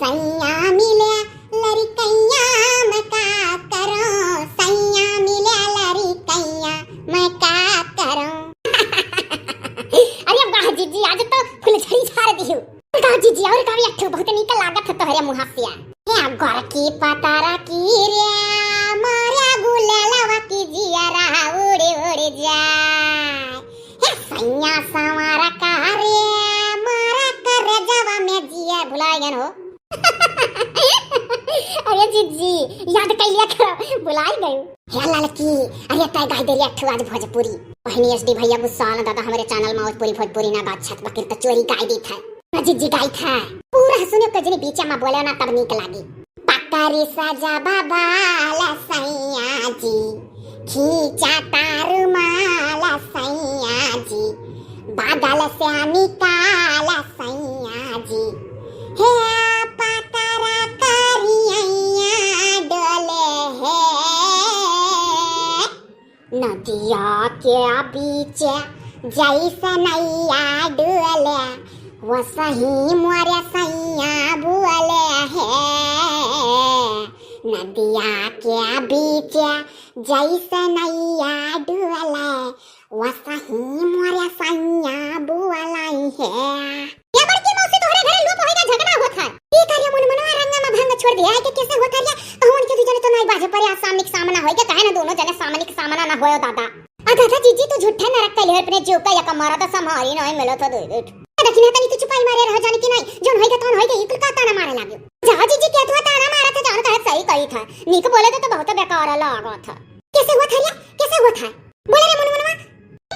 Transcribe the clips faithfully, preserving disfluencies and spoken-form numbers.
सैया मिले लड़कैया मैं का करूं, सैया मिले लड़कैया मैं का करूं। अरे वाह जीजी, आज तो फुलझड़ी झाड़ दिहु। का जीजी, और का भी अठू बहुत नीक लागत है तोहरे मुहा से। हे गोरकी पतरकी रे, मारे गुलालवा की जियरा उड़ी उड़ी जाए। हे सैया संवरका रे, मारे करेजवा में जिए। भुलाइ गएन हो। अरे जीजी, याद कइ लिया करो, भुलाइ गयो। हे ललकी, अरे तय गाइ देले अठू आज भोजपुरी। बहिनी एसडी भैया गुस्सा न दादा, हमरे चैनल में भोजपुरी, भोजपुरी ना बात छत बकिर तो चोरी गाइ दी था। ना जीजी गाइ था। पूरा सुनियो के जनी बीच में बोले ना तब नीक लागी। पकड़ी सजा बाबा ला सैया जी, खींचा तारू माला सैया जी, बादल से निकाला सैया जी। हे पतरा करिया डोले हे, नदिया के बीच जैसे नैया डोले, वसही मोरे सैया बोले हे। नदिया के बीच जैसे नैया डोले, वसही मोरे सैया बोले हे। ये बड़की मौसी, तोहरे घरे लोप होइगा, झगड़ा होत है। ई कार्य मन मनवा रंगा में भंग छोड़ दिया है कि कैसे होत है? तो उनके दू जने तो नहीं बाजे पर आज सामने के सामना होइगा, काहे ना दोनों जने सामने के सामना ना होयो दादा। आ दादा जीजी, तू झूठे नरक कैले है अपने जीव का, या कमारा तो संभारी नहीं मिलो था दे दे। देखी ना तनी तू चुपाई मारे रह जाने की नहीं, जोन होइगा तोन होइगा, ई कुल का ताना मारे लागे। जा जीजी के तू ताना मारा था, जान कहे सही कही था, नीक बोले तो, तो बहुत बेकार लागत है। कैसे होत है रे? कैसे होत है? बोले रे मुनमुनवा,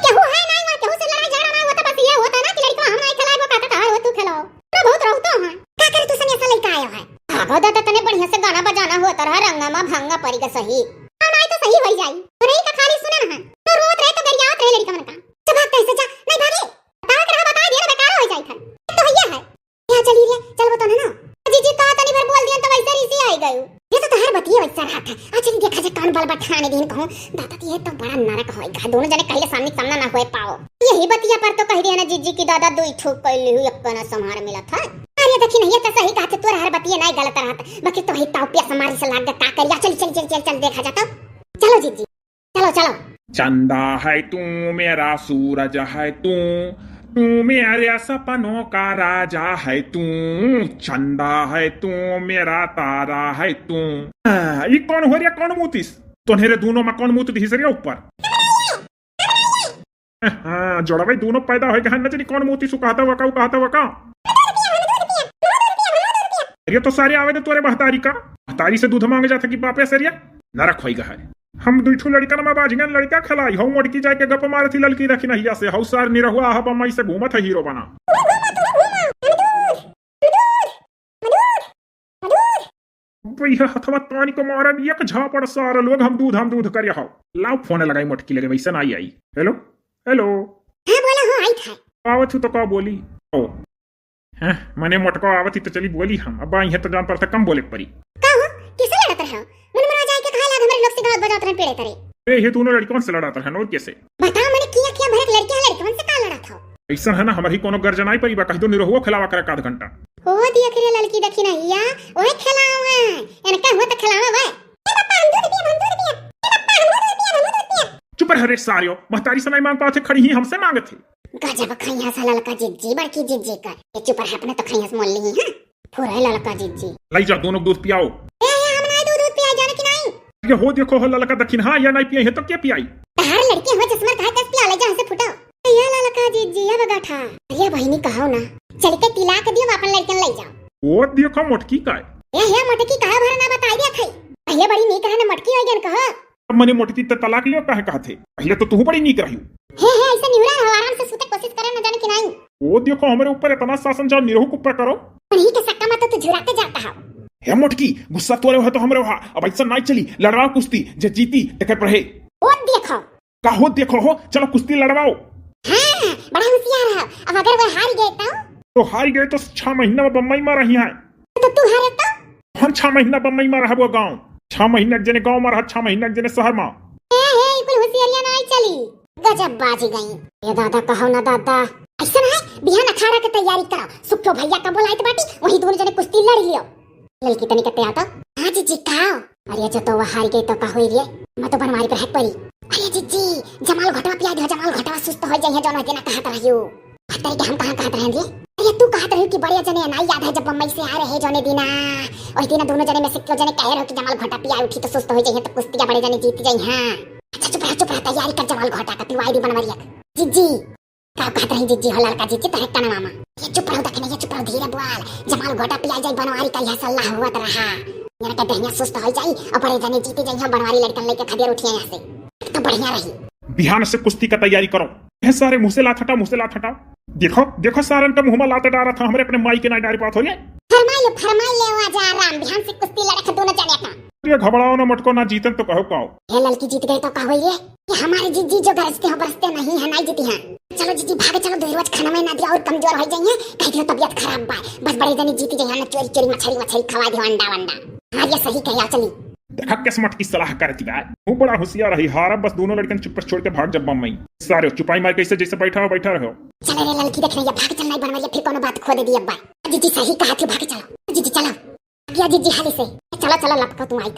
केहू है नाई और केहू से लड़ाई झगड़ा नाई होता, बस ये होता ना कि लड़का हम नाई खेलाए, वो कहता था, "वो तू खेलो।" तो बहुत रहतो है। का करे तू सनी ऐसा लड़का आयो है? भागो दादा, तने बढ़िया से गाना बजाना होता रहा, रंगा मा भंगा परिगा सही। और नाई तो सही होई जाई। तो रही का खाली सुने ना, तो रोत रहे तो गरियात रहे लड़का मन का। जब भाग कैसे जा, नहीं भागे। बतावे के रहा, बताए दिया ना, बेकार हो जाई था। तो भैया है। क्या चली रे, चल बता ना। जीजी का तनी भर बोल दिया तो वैसे रीसी आई गयू। ये तो तोहर बतिये वैसा रहत है। आ चली देखा जा कौन बल बठाने दिन कहूँ। दादा ये तो बड़ा नरक होइगा। दोनों जने कहले सामने सामना ना होए पाओ। यही बतिया पर तो कह दिया ना जीजी की दादा दुई ठोक कर ली हुई, अक्का ना संभार मिला था। अरे देखी नहीं, ये तो सही कहते, तोहर बतिये नहीं गलत रहत। बाकी तो ही ताऊ पिया समारी से लाग गया, का करिया। चल, चल, चल, चल, चल, देखा जाता। चलो जीजी। चलो, चलो। चंदा है तू, मेरा सूरज है तू, तू मेरे सपनों का राजा है तू, चंदा है तू, मेरा तारा है तू। हाँ, ई कौन हो रे, कौन मूतिस? तोहरे दोनों में कौन मूत दिहिस रे ऊपर? हाँ, जोड़ा भाई दोनों पैदा होए गहन, न जानी कौन मूतिस, उ कहता वका, उ कहता वका। अरे तो सारे आवे दे तोरे महतारी का, महतारी से दूध मांगे जाता कि बापे से रे? नरक होई गहन। हम दुई ठो लड़िकन में बाझ गए, लड़िका खिलाई, हऊ मोटकी जाके गप मारत ही ललकी दखिनहिया से, हऊ सार निरहुआ ह बम्बई से घूमत है हीरो बना। भैया हथवा तानी को मारब एक झापड़ सार लोग, हम दूध, हम दूध करे हऊ। लाओ फोन लगाई मोटकी लगे, वैसे ना आई आई। हेलो, हेलो। हाँ बोला हो, आई था। आवत हूँ तो का बोली? ओ। हैं, मने मोटको आवत ही तो चली बोली हम। अब आई है तो जान पड़ता कम बोले के परी। का हो? किसे लड़त रहे हो? मुनमुना जाए के कहा लाग हमरे लोग से गावत बजावत रहन पेड़े तरे। अरे ये दोनों लड़कन से लड़त रहन और कैसे? बताओ मने किया किया भरत लड़के हैं लड़कन से का लड़त हो? ऐसा है ना हमारी कोनो गर्जनाई परी बा, कह दो निरहुआ खिलावा करे आध घंटा। ओ दिया करे लड़की दखिनहिया, ओए खिलावा, इनका हुआ तो खिलावा भाई। ए पापा हम दूध पिया, हम दूध पिया। ए पापा हम दूध पिया, हम दूध पिया। चुप रह रे सारियो, महतारी से नहीं मांग पाते खड़ी ही हमसे मांगत ही। गजब खइहस ललका जिज्जी, बड़की जिज्जी का। ये चुप रह, अपने तो खइहस मोल ली, हाँ? फुरे ललका जिज्जी। लाई जा, दोनों दूध पियाओ। ए, ए, हम नाई दूध, दूध पियाई, जाने कि नाई? ये हो देखो हो ललका दखिनहा, या नाई पिए है तो क्या पियाई? तहार लड़के हो चश्मा कहा कस पिया, ले जा, हमसे फुटाओ। ये ललका जिज्जी, अब गठा। अरे बहिनी कहो ना, चल के तिलाक दियो, अपन लड़कन ले जाओ। ओ देखो मोटकी का। ए, हे मोटकी कहा भर ना बताई दिया खाई। पहले बड़ी नीक रहे ना मोटकी हो गन कहो। अब मने मोटकी ते तलाक लियो काहे कहत है? पहले तो तू बड़ी नीक रही। हे, हे, ऐसे निहुरा रहो, आराम से सूते कोशिश करे, न जाने कि नहीं। ओ देखो, हमरे ऊपर इतना शासन जाओ, निरहू के ऊपर करो। उन्हीं के सक्का में तो तू झुराते जाता है। हे मोटकी, गुस्सा तोरे है तो हमरे वहा, अब ऐसा नहीं चली, लड़वाओ कुश्ती, जे जीती, तेकर पर है। ओ देखो। का हो देखो हो, चलो कुश्ती लड़वाओ। हाँ, बड़ा होशियार है, अब अगर वह हार गए तो? तो हार गए तो छह महीना में बम्बई में रही है। तो तू हारे तो? हम छह महीना बम्बई में रहबो गाँव। छह महीना एक जने गाँव में रह, छह महीना एक जने शहर में। ए, हे, ई कुल होशियारिया ना आई चली। गजब बाज गई। ए दादा, कहो ना दादा। ऐसा ना है, बिहान अखाड़ा के तैयारी करो। सुखो भैया का बोलाइत बाटी, वही दोनों जने कुश्ती लड़ लियो। ललकी तनी कते आओ तो। हाँ जीजी, का हो? अरे जो तो वह हार गई तो का होई रे? मैं तो बनवारी पर हट पड़ी। अरे जीजी, जमाल घोटवा पिया दे, जमाल घोटवा सुस्त हो जाई है, जौन दिना कहत रहियो। भत्तर के हम कहाँ कहत रहन रे? अरे तू कहत रहियो कि बड़े जने नाई याद है जब बम्बई से आ रहे जौने दिना, ओही दिना दोनों जने में से क्यों जने कहे रहो कि जमाल घोटा पिया उठी तो सुस्त हो जाई है, तो कुश्तिया बड़े जने जीत जाई हैं। अच्छा चुप रह, चुप रह, तैयारी कर जमाल घोटा का, पिवाई दी बनवरिया का। जीजी, का कहत रही जीजी हो ललका जीजी, तोहरे कनवा मा। ये चुप रहो, दखिना, ये चुप रहो, धीरे बोल। जमाल घोटा पिया जाई बनवारी का, यह सलाह हुआ तो रहा। मेरा का दहिया सुस्त हो जाई और बड़े जने जीते जाई, हम बनवारी लड़कन लेके खदेर उठिए यहाँ से। तो बढ़िया रही। बिहान से कुश्ती का तैयारी करो। ए सारे, मुँह से लात हटा, मुँह से लात हटा। देखो, देखो सारन का मुँह मा लात डारा था, हमरे अपने माई के ना डारी बात हो रे। फरमाई ले, फरमाई ले, आजा आराम, बिहान से कुश्ती लड़े थे दोनों जने का। अरे घबराओ ना मटको, ना जीतन तो कहो पाओ। हे ललकी जीत गए तो का होई रे? ये हमारे जीजी जो गरजते हो बरसते नहीं है, नहीं जीती हैं। चलो जीजी भाग चलो, दो रोज खाना में ना दिया और कमजोर हो जाइए, कह दियो तबियत खराब बा, बस बड़े जने जीती जाइए ना, चोरी चोरी मछली मछली खवा दियो, अंडा वंडा। हाँ ये सही कहे, चली। देखा किस्मत की सलाह करती बा। वो बड़ा होशियार रही, हारा बस दोनों लड़कन चुप छोड़ के भाग जब बम्बई। सारे चुपाई मार कैसे जैसे बैठा हो बैठा रहो। चलो रे ललकी, देख रही है, भाग चलना ही बनवरिया, फिर कोनो बात खो दे दी अब्बा। जीजी सही कहा थी, भाग चलो जीजी, चलो। गया जीजी हाली से। चलो चलो लपको, तू आई था।